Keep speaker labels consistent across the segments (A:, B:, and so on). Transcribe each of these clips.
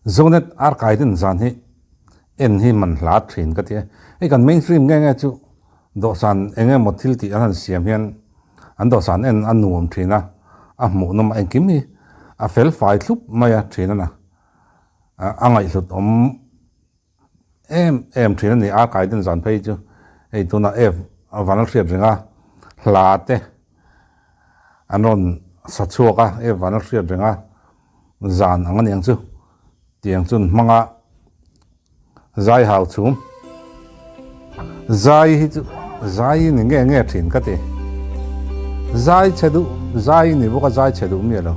A: Zonet ar kai den zan hi en hi man hla thin ka ti a. Hei kan mainstream nge nge chu dawhsan eng emaw thil tih an han siam hian an dawhsan en a nuam thin a, a hmuhnawm a engkim hi a fel fai thlup mai a thin a na. A ngaihhlut awm em em thin a ni a kai den zan phei chu hei tunah F van a hriat reng a hla te an rawn sa chhuak a F van a hriat reng a zan ang a ni ang chu tiang chuan hmanga zai hau chhum zai hi chu zai ni nge nge thin ka ti zai chhe duh zai ni bawk a zai chhe duh miah lo.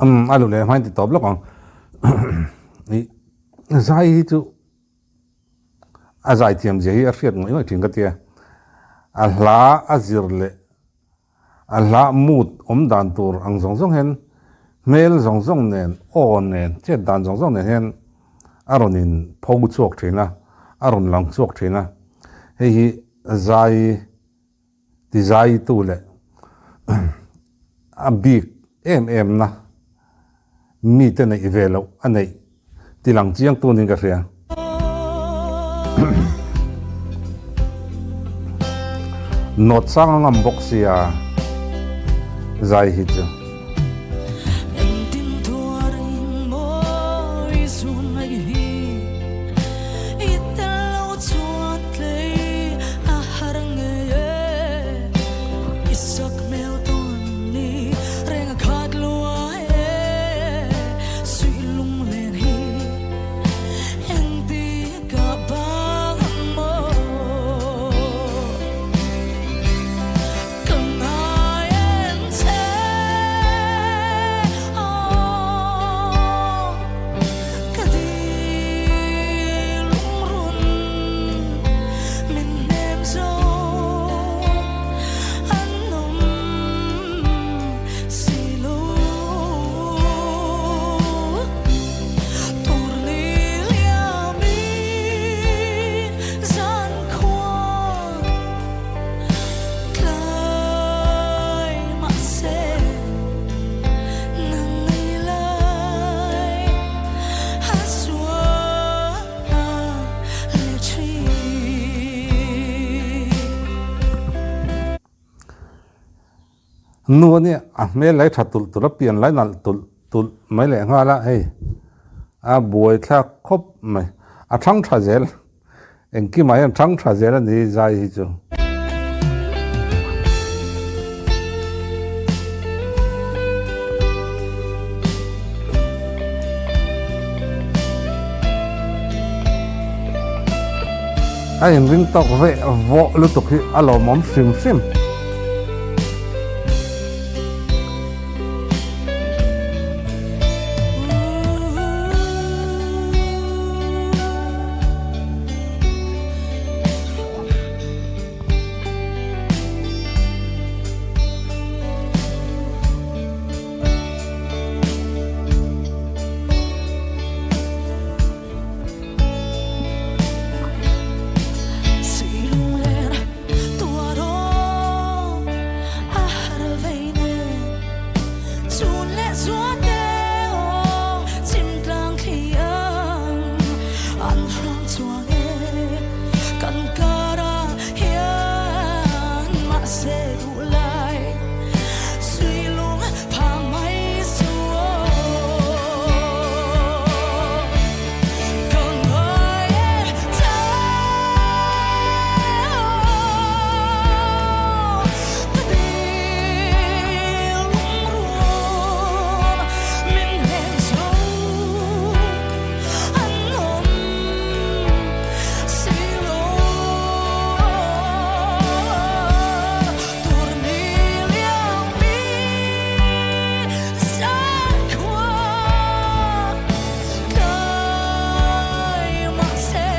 A: Umm a lu leh hmain ti tawp lawk ang ih zai hi chu a zai thiam zia hi a hriat ngawih ngawih thin ka tia a hla a zir leh A hla mood awm dan tur ang zawng zawng hian hmel zawng zawng nen, aw nen, chet dan zawng zawng nen hian a rawn in pho chhuak thin a, a rawn lang chhuak thin a. Hei hi zai ti zai tu leh a bik em em na mite neih ve loh a neih ti lang chiang tu niin ka hria. Nawt sang a ngam bawk sia zai hi chu. Nu a nia, a hmel lai tha tulh tulh a, pian lai nalh tulh tulh mai leh nghal a, hei a buai thlak khawp mai, a thang tha zel, engkimah hian thang tha zel a ni zai hi chu. A inring tawk veh vawh lutuk hi a lawmawm hrim hrim.
B: Chhun leh zual te aw chim tlang thli ang an hrang chuang e kan karah hian mahse duh lai sui lung pha mai su aw ka ngai e che aw ka dil Lungrun min hnem zo an awm si lo. Tur ni liang mi zakhua tlai mahse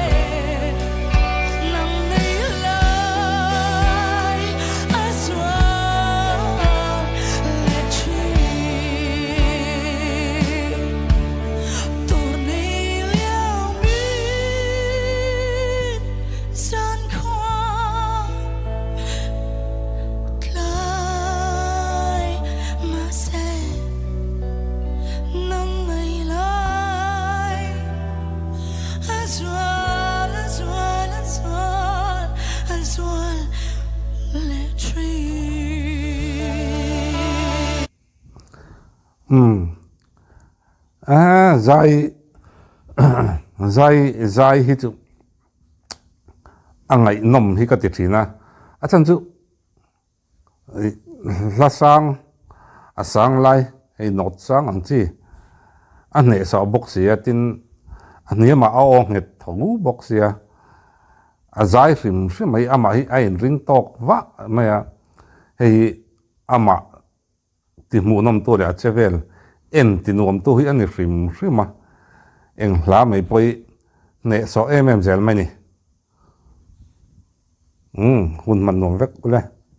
B: nang nei lai a zual leh thin. Tur ni liau min zankhua tlai mahse nang nei lai a zual a zual a zual a zual leh thin.
A: Umm zai zai zai hi chu a ngaihnawm hi ka ti thin a, a chhan chu Hla sang a sang lai hei nawt sang ang chi a hnehsawh bawk si a tin a hniamah a aw nghet tho bawk sia a zai hrim hrim mai amah hi a inring tawk vah mai a hei hi amah ti hmuhnawmtu leh a che vel en ti nuamtu hi a ni hrim hrim a eng hla mai pawh hi hnehsawh em em zel mai a ni. Umm hun hman nuam vek ule.